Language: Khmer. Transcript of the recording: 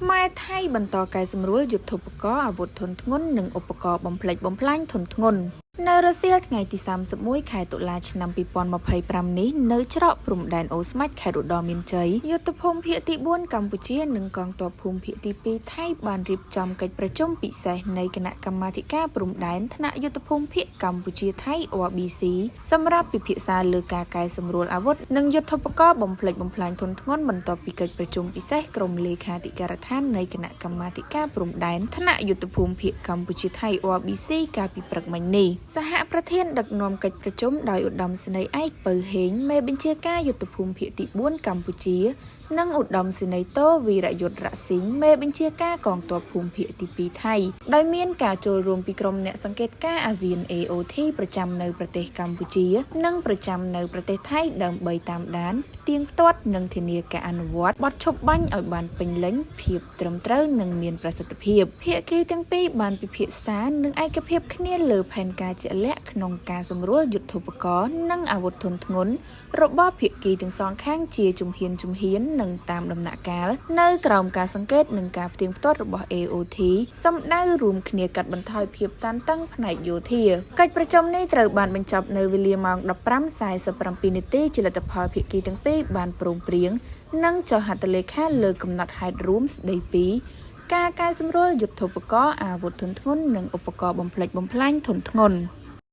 ខ្មែរថៃបន្តកែសម្រួលយុទ្ធោបករណ៍អាវុធធុនធ្ងន់និងឧបករណ៍បំផ្លិចបំផ្លាញធុនធ្ងន់។ នៅរសៀលថ្ងៃទី31ខែតុលាឆ្នាំ2025នេះ នៅច្រកព្រំដែនអូស្មាច់ខេត្តឧត្តរមានជ័យ យុទ្ធភូមិភាគទី4កម្ពុជានិងកងទ័ពភូមិភាគទី2ថៃបានរៀបចំកិច្ចប្រជុំពិសេសនៃគណៈកម្មាធិការព្រំដែនថ្នាក់យុទ្ធភូមិភាគកម្ពុជាថៃ RBC សម្រាប់ពិភាក្សាលើការកែសម្រួលអាវុធនិងយុទ្ធោបករណ៍បំផ្លិចបំផ្លាញធុនធ្ងន់ បន្ទាប់ពីកិច្ចប្រជុំពិសេសក្រុមលេខាធិការដ្ឋាននៃគណៈកម្មាធិការព្រំដែនថ្នាក់យុទ្ធភូមិភាគកម្ពុជាថៃ RBC កាលពីព្រឹកមិញនេះ។ សហប្រធានដឹកនាំកិច្ចប្រជុំដោយឧត្តមសេនីយ៍ឯកពៅហេង មេបញ្ជាការយុទ្ធភូមិភាគទី4កម្ពុជា និងឧត្តមសេនីយ៍តូវីរយុទ្ធរស៊ីង មេបញ្ជាការកងទ័ពភូមិភាគទី2ថៃ ដោយមានការចូលរួមពីក្រុមអ្នកសង្កេតការណ៍អាស៊ាន AOT ប្រចាំនៅប្រទេសកម្ពុជា និងប្រចាំនៅប្រទេសថៃ ដើម្បីតាមដានផ្ទៀងផ្ទាត់និងធានាការអនុវត្តបទឈប់បាញ់ឲ្យបានពេញលេញ ភាពត្រឹមត្រូវនិងមានប្រសិទ្ធភាព។ ភាគីទាំងពីរបានពិភាក្សានិងឯកភាពគ្នាលើផែនការជាក់លាក់ក្នុងការសម្រួលយុទ្ធោបករណ៍និងអាវុធធុនធ្ងន់របស់ភាគីទាំងសងខាងជាជំហានជំហាននិងតាមដំណាក់កាល នៅក្រោមការសង្កេតនិងការផ្ទៀងផ្ទាត់របស់ AOT សម្ដៅរួមគ្នាកាត់បន្ថយភាពតានតឹងផ្នែកយោធា។ កិច្ចប្រជុំនេះត្រូវបានបញ្ចប់នៅវេលាម៉ោង15:47នាទី ជាលទ្ធផលភាគីទាំងពីរបានព្រមព្រៀងនិងចុះហត្ថលេខាលើកំណត់ហេតុរួមស្ដីពីការកែសម្រួលយុទ្ធោបករណ៍អាវុធធុនធ្ងន់និងឧបករណ៍បំផ្លិចបំផ្លាញធុនធ្ងន់។